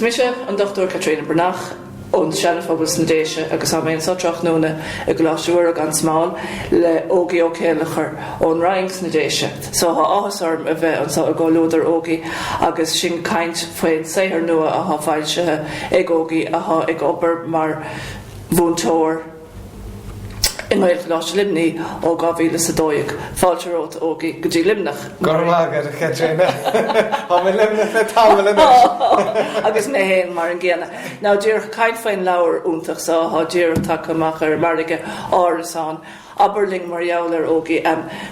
Is mise an Dr Caitríona Breathnach ón Seana Phobal sna Déise agus tá mé anseo tráthnóna i gColáiste Mhuire gan Smál le Ógie Ó Céileachair ón Rinn sna Déise. So thá áthas orm a bheith anseo i gcomhluadar Ógie agus sinn ag caint faoin saothar nua athá foilsithe ag Ógie athá ag obair mar mhúinteoir i nGaelcholáiste Luimnigh ó 2012. Fáilte romhat, Ógie, go dtí Luimneach. Go raibh maith agat, a Chaitríona. Tá mé i Luimneach le tamall anois. Agus mé féin mar an gcéanna. Now, díreach ag caint faoin leabhar iontach so athá díreach tagtha amach ar an margadh, Árasán. Abair linn mar gheall air, Ógie.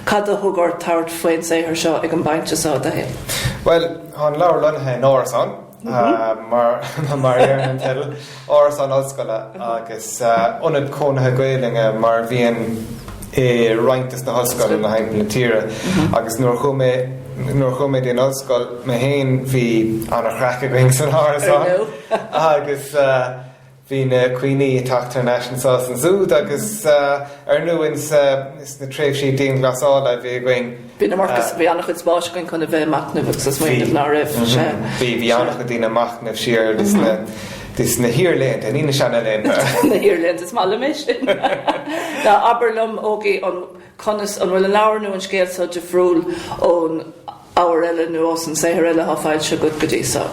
Cad a thug ort tabhairt faoin saothar seo ag an bpointe seo i do shaol? Bhuel, tá an leabhar lonnaithe in árasán. Mar a deireann an teideal, árasán ollscoile agus ionad cónaithe Gaelainne mar a bhíonn i roinnt des na hollscoileanna thimpeall na tíre. Agus nuair a chuaigh mé nuair a chuaigh mé dtí an ollscoil mé féin bhí an-chraic againn san árasán agus Bhí na cuimhní ag teacht thar n-ais anso is ansúd agus ar ndú ins na tréimhsí dianghlasála a bhí againn. Bhí an iomarca, bhí an-chuid spáis againn chun a bheith ag machnamh agus ag smaoineamh ná raibh sé. Bhí, bhí an-chuid daoine ag machnamh siar des na, des na hiarlaethanta, ní na seanalaethanta. Na hiarlaethanta, is maith liom é sin. Now abair liom, Ógie, an, conas, an bhfuil an leabhar nó an scéal seo difriúil ón ábhar eile nó ós an saothar eile athá foilsithe agat go dtí so.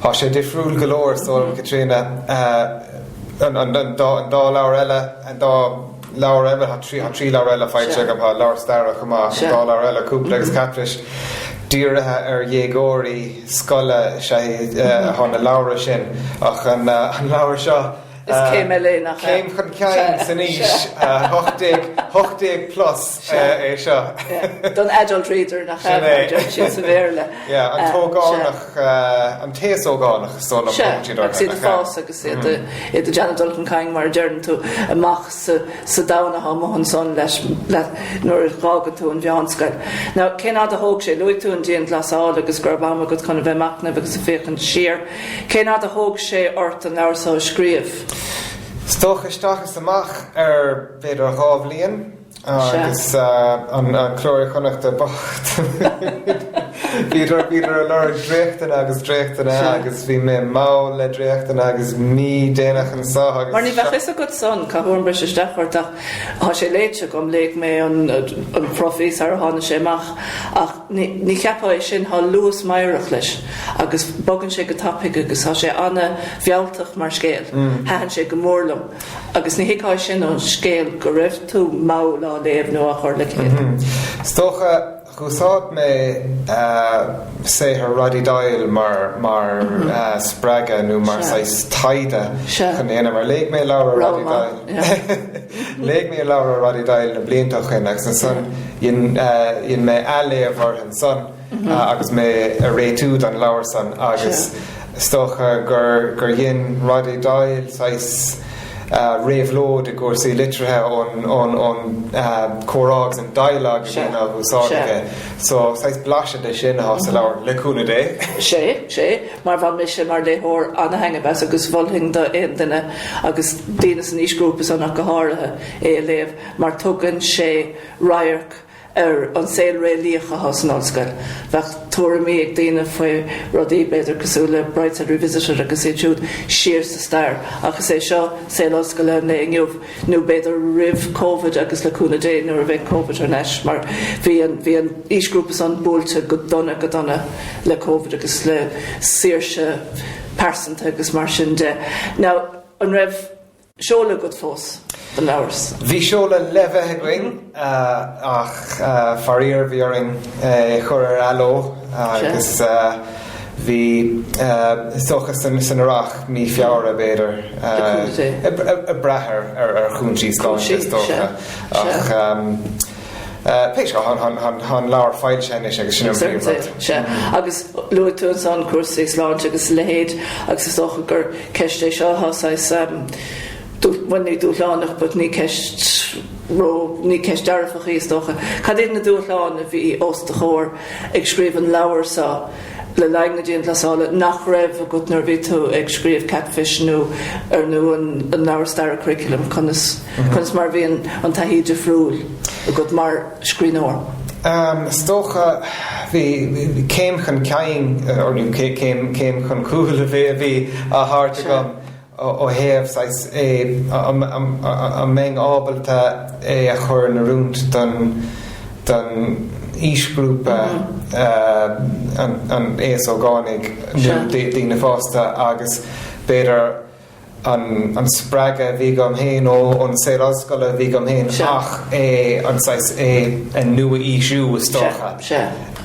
Tá sé difriúil go leor, is dóigh liom, Caitríona. An dá leabhar eile, an dá leabhar eile, tá trí leabhar eile foilsithe agam, tá leabhar staire chomh maith, an dá leabhar eile, Cúpla agus Caitris, dírithe ar dhéagóirí scoile is ea atá na leabhra sin, ach an leabhar seo, Is céim eile é nach ea? Céim chun cinn san aois, 18, 18 plus é seo. Don adult reader nach ea, mar a deir siad sa Bhéarla. Yeah, an t-ógánach, an t-aos ógánach is dóigh liom a thugann siad orthu. Agus iad ag fás agus iad ag déanamh dul chun cinn mar a deireann tú, amach sa domhan atá amuigh ansan leis nuair a dh'fhágann tú an mheánscoil. Now, cén fhad a thóg sé? Luaigh tú an dianghlasáil agus go raibh am agat chun a bheith ag machnamh agus ag féachaint siar. Cén fhad a thóg sé ort an leabhar so a scríobh? Is dócha isteach is amach ar b'fhéidir 2 bhliain agus an Cló Iar-Chonnachta bocht bhíodar bhíodar ag lorg dréachtanna agus dréachtanna agus bhí mé mall le dréachtanna agus mí déanach anso agus Mar ní bheadh fhios agat san, caithfidh orm briseadh isteach ort ach tá sé léite agam, léigh mé an an profaí sar a tháinig sé amach ach Ní cheapfá é sin, thá luas meidhreach leis agus bogann sé go tapaidh agus thá sé ana-mhealltach mar scéal. Thaitin sé go mór liom. Agus ní thuigfeá é sin ón scéal go raibh tú mall á léamh nó á chur le chéile. Is dócha, dh'úsáid mé saothar Roddy Doyle mar mar spreagadh nó mar saghas taighde chun é a dhéanamh mar léigh mé leabhar Roddy Doyle. Léigh mé leabhar Roddy Doyle na blianta ó shin agus ansan dhein mé athléamh orthu ansan agus mé ag réitiú don leabhar san agus is dócha gur gur dhein Roddy Doyle saghas réabhlóid i gcúrsaí litrithe ón ón ón comhrá agus an dialogue a bhíonn á úsáid aige. So saghas blaiseadh de sin atá sa leabhar, le cúnamh Dé. Sé, sé. Mar bhain mise mar léitheoir ana-thaitneamh as agus mholfainn do aon duine agus daoine san aoisghrúpa san ach go háirithe é a léamh mar tugann sé radharc ar an saol réalaíoch athá san ollscoil. Bheadh tuairimí ag daoine faoi rudaí b'fhéidir cosúil le Brideshead Revisited agus iad siúd siar sa stair ach is é seo saol ollscoile an lae inniu nó b'fhéidir roimh Covid agus le cúnamh Dé nuair a bheidh Covid thar n-ais mar bhí an bhí an aoisghrúpa san buailte go dona go dona le Covid agus le saoirse pearsanta agus mar sin de. Now an raibh seoladh agat fós don leabhar? Bhí seoladh le bheith againn ach faraor bhí orainn é a chur ar athló agus bhí is dócha san earrach, mí Feabhra b'fhéidir, ag brath ar chúinsí sláinte is dócha ach Pé scéal é, tá an leabhar foilsithe anois agus sin an príomhrud. Sea, agus luaigh tú ansan cúrsaí sláinte agus a leithéid agus is dócha gur ceist é seo atá saghas, bhuel ní dúshlánach but ní ceist ró, ní ceist dearfach í is dócha. Cad iad na dúshláin a bhí os do chomhair ag scríobh an leabhair seo? le linn na dianghlasála nach raibh agat nuair a bhí tú ag scríobh Katfish nó ar nó an leabhar staire curriculum, conas, conas mar a bhí an taithí difriúil agat mar scríbhneoir? Is dócha, bhí céim chun cinn, nó céim chun cúil a bhí á thabhairt agam ó thaobh saghas é, an mbeinn ábalta é a chur in oiriúint don aoisghrúpa, an aos ógánaigh nó daoine fásta agus b'fhéidir an spreagadh a bhí agam féin ón saol ollscoile a bhí agam féin ach é an saghas é a nua-aoisiú is dócha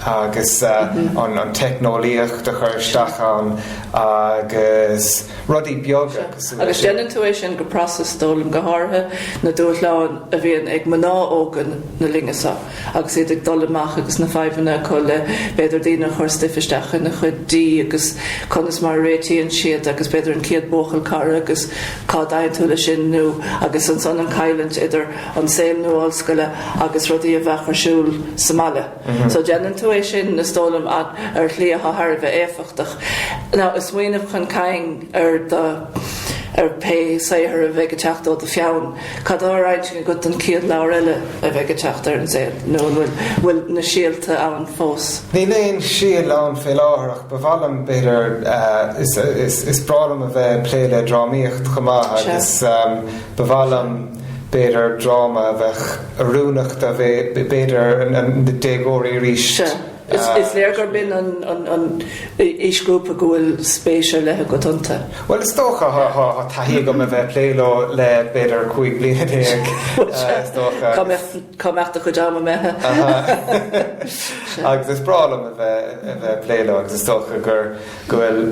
agus an teicneolaíocht a chur isteach ann agus rudaí beaga cosúil leis sin. Agus déanann tú é sin go pras is dóigh liom, go háirithe na dúshláin a bhíonn ag mná óga na linne seo. agus iad ag dul amach agus na fadhbanna acu le b'fhéidir daoine a chuir stuif isteach ina chuid dí agus conas mar a réitíonn siad agus b'fhéidir an chéad buachaill cara agus cá dtéann tú leis sin nó agus ansan an choimhlint idir an saol nua ollscoile agus rudaí a bheadh ar siúl sa mbaile. So déanann tú é sin is dóigh liom ar shlí atá thar a bheith éifeachtach. Now ag smaoineamh chun cinn ar do ar pé saothar a bheidh ag teacht ó do pheann, Cad atá ar intinn agat don chéad leabhar eile a bheidh ag teacht ar an saol, nó an bhfuil bhfuil na síolta ann fós? Níl aon síol ann fé láthair ach ba mhaith liom, b'fhéidir, is breá liom a bheith ag plé le drámaíocht chomh maith agus ba mhaith liom, b'fhéidir, dráma a bheadh oiriúnach do, b'fhéidir, na déagóirí arís. Is léir gurb in an aoisghrúpa go bhfuil spéis ar leith agat iontu. Bhuel, is dócha, tá taithí agam a bheith ag plé leo le b'fhéidir 15 bliana, is dócha. Cá mbeadh do chuid ama imithe? Agus is breá liom a bheith ag plé leo agus is dócha gur, go bhfuil,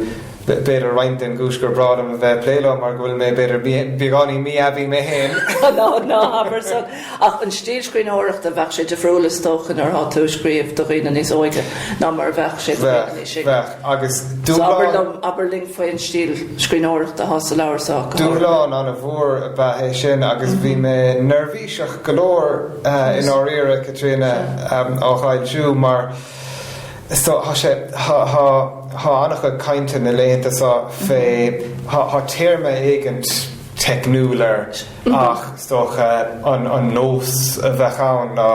b'fhéidir roinnt den gcúis gur breá liom a bheith ag plé leo mar go bhfuil mé b'fhéidir beagáinín mí-aibí mé féin. Ná, ná habair san. Ach an stíl scríbhneoireachta, bheadh sé difriúil is dócha nuair atá tú ag scríobh do dhaoine níos óige ná mar a bheadh sé do dhaoine níos sine. Bheadh, agus So abair liom, abair linn faoin stíl scríbhneoireachta atá sa leabhar seo go háirithe. Dúshlán an-mhór ab ea é sin agus bhí mé neirbhíseach go leor i ndáiríre, Caitríona, á fhoilsiú mar so tá sé, tá, tá, tá an-chuid cainte na laethanta seo fé, tá, tá téarma éigint teicniúil air ach is dócha an nós a bheadh ann ná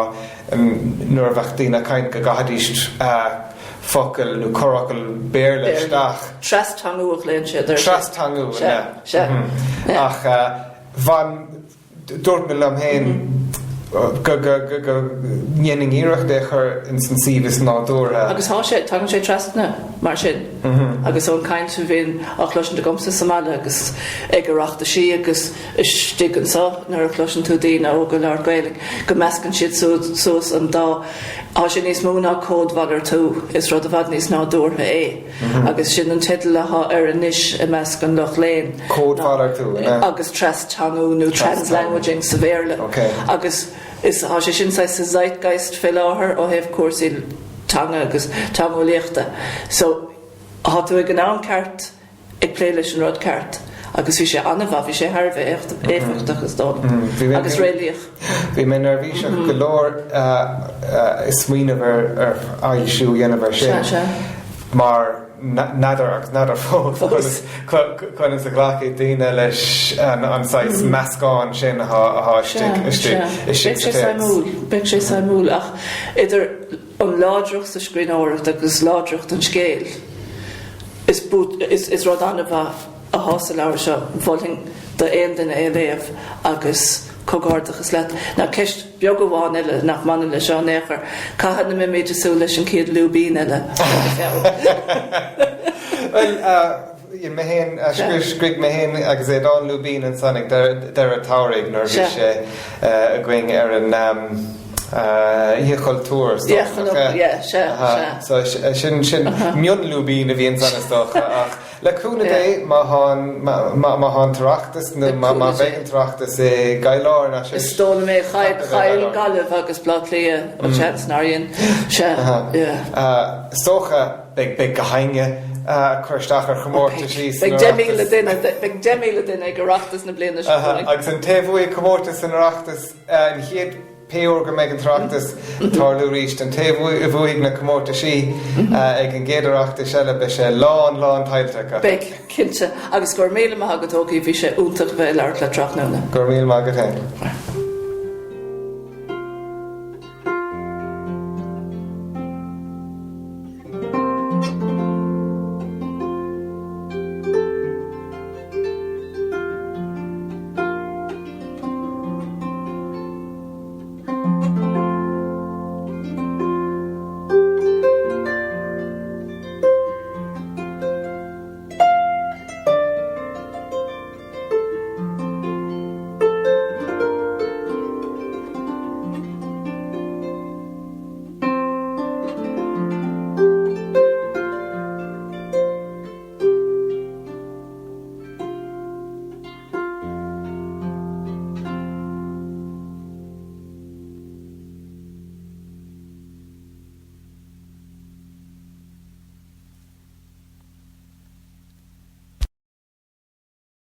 nuair a bheadh daoine ag caint go gcaithfidís focal nó corrfhocal Béarla isteach. Trasteangú a ghlaonn siad air. Trasteangú, sea. Ach bhain, dúirt mé liom féin go ndéanfainn iarracht é a chur ins an suíomh is nádúrtha. Agus tá sé, tagann sé trasna mar sin. Agus ón gcaint a bhíonn á chloisint agamsa sa mbaile agus ag Oireachtaisí agus istigh anseo nuair a chloiseann tú daoine óga ag labhairt Gaeilge go meascann siad suas an dá, tá sé níos mó ná códmhalartú, is rud i bhfad níos nádúrtha é. Agus sin an teideal atá air anois i measc an lucht léinn. Códmhalartú, an ea? Agus trasteangú nó translanguaging sa Bhéarla. Agus is, tá sé sin saghas sa zeitgeist fé láthair ó thaobh cúrsaí teanga agus teangeolaíochta. So, tá tú ag an am ceart ag plé leis an rud ceart agus bhí sé an-mhaith, bhí sé thar a bheith éifeachtach is dóigh liom. Agus réalaíoch. Bhí mé neirbhíseach go leor ag smaoineamh ar fhoilsiú a dhéanamh air sin mar n'fheadar agus n'fheadar fós conas a ghlacfaidh daoine leis an saghas meascán sin atá istigh istigh sa téacs. Beidh sé suimiúil ach idir an láidreacht sa scríbhneoireacht agus láidreacht an scéil is rud an-mhaith athá sa leabhar seo. Mholfainn d'aon duine é a léamh agus comhghairdeachas leat. Now ceist beag amháin eile nach mbaineann leis seo in aon chor, cathain a mbeimid ag súil leis an chéad lúibín eile ó do pheann? Bhuel, dhein mé féin, scrígh mé féin agus Aodán lúibín ansan ag deireadh an tsamhraidh nuair a bhí sé againn ar an Oíche Chultúir, is dócha, nach ea? So sin, sin mionlúibín a bhí ansan is dócha ach Le cúnamh Dé, má thá an, má thá an tOireachtas nó má bheidh an tOireachtas i gCill Airne, sea. Is dóigh liom é, chaill Gaillimh agus Baile Átha Cliath an seans nár dhein. Sea, yeah. Is dócha, beidh, beidh gach éinne ag cur isteach ar chomórtaisí san Oireachtas. Beidh 10,000 duine, beidh 10,000 duine ag Oireachtas na bliana seo chugainn. Agus an té a bhuaigh comórtas san Oireachtas, an chéad, Pé uair go mbeidh an tOireachtas ag tarlú arís, an té a bhuafaidh na comórtaisí ag an gcéad Oireachtas eile, beidh sé lán, lán tuillte acu. Beidh, cinnte. Agus go raibh míle maith agat, Ógie, bhí sé iontach a bheith ag labhairt leat tráthnóna. Go raibh míle maith agat féin.